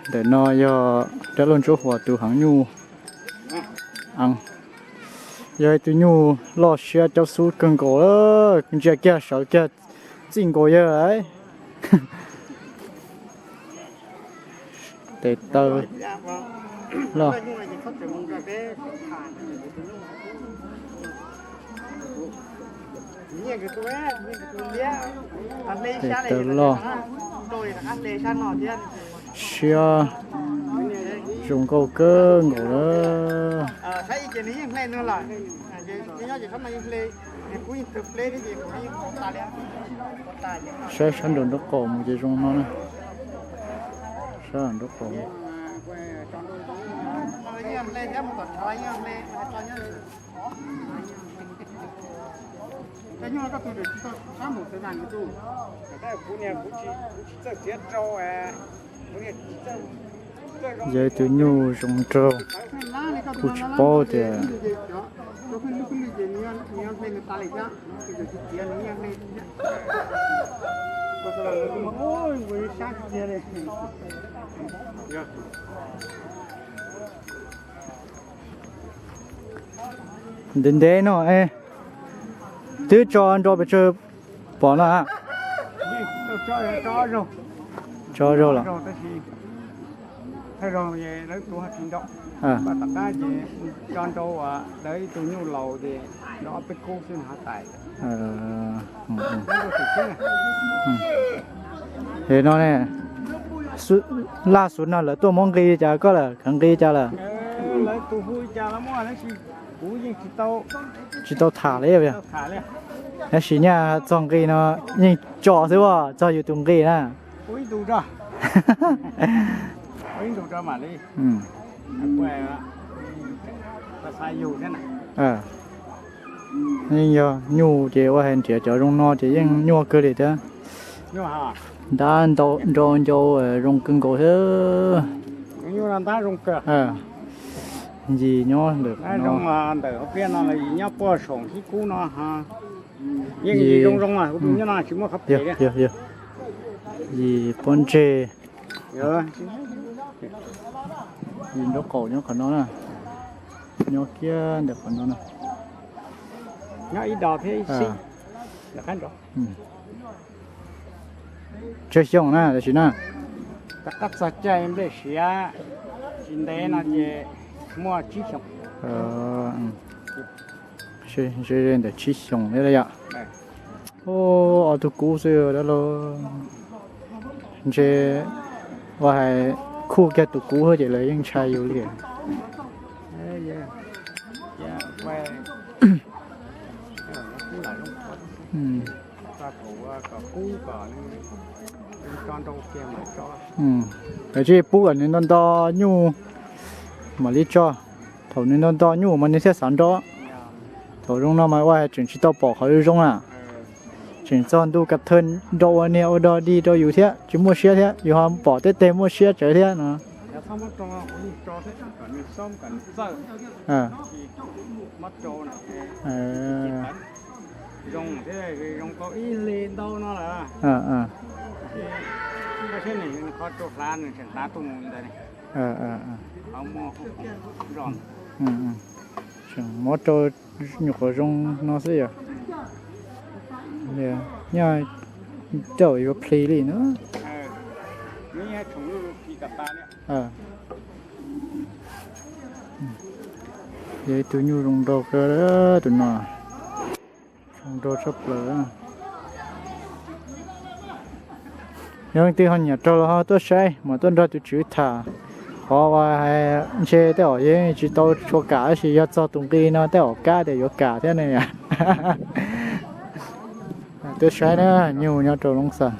Ntawm no yog dab laug Ntsuab Huas tus heev nyuj. Yog ib tug nyuj loj siab caub xub kawg nkaus lawm, ntsia kiag sawv kiag txij nkaus yawg lawm. Tes taw loj. Tes taw loj. Siab zoo nkauj kawg nkaus lawm. Saib sab nraum nraub qaum mus ces zoo no na. Sab nraum nraub qaum. Yog ib tug nyuj zoo nraug, kuj tsis paub tias ntev ntev no, twb tso nrau pes tsawg pom no? Tso zaug los? Tom qab ces tso nrau lawv ib tug nyuj laus ces nrau ob peb kub xwb no has tais. Es no ne, laj xub no lawv tuaj muab nqi cas koj lawm, khav nqi cas lawm? Tsis tau tham li. Tab sis nyaj txog nqi no yeej tso xwb as, txog yus tus nqi na. Yeej yog nyuj ces ua hais nrhiav cov zoo no ces yeej nyuaj kawg li thiab. Ntab nrau ncau zoo kawg nkaus thiab. Yis nyob ntawm yis nyob puag saum xib kub no. Yis pob ntseg. Yis nraub qaum nyob qhov no na. Nyob kiag ntawm qhov no na. Nyob ib do thiab ib xib. Tsawg xyoo na tam sim na? Tom qab txog caij nplej siav tsis ntev no ces muaj tsib xyoos. Ze ze ntawm tsib xyoos thiab yom. Ob tug kub xwb dab laug. Ntshe ua hais khuj kiag tus kub ces lawv yeej ntshai yus li. Lawv tsis pub kom nws nto nto nyuj mam li tso. Thaum nws nto nto nyuj mas nws thiaj xav nrau. Thaum zoo no mas ua hais tseem tsis tau pom qhov zoo na. Tseem txog ntu kav thawj nrau ua niag ua dog dig rau yus thiab tsis muaj siab thiab, yus ho pom tej teg muaj siab tsawv thiab no. Tseem muab rau nyuam qhuav zoo no xwb yom. Nyob tej zaum yuav plhis li na. Yog ib tug nyuj zoo nraug kawg tus no. Zoo nraug tshaj plaws. Yog leej twg ho nyiam raug los ho tuaj saib mas tuaj nrog tus tswv tham. Qhov uas hais ntshe tej zaum yeej tsis tau tshua kam tab sis yog txog tus nqi no tej zaum kab tias yuav kam thiab ne yom. Tuaj saib na, nyuj nyob rau Loob Xas.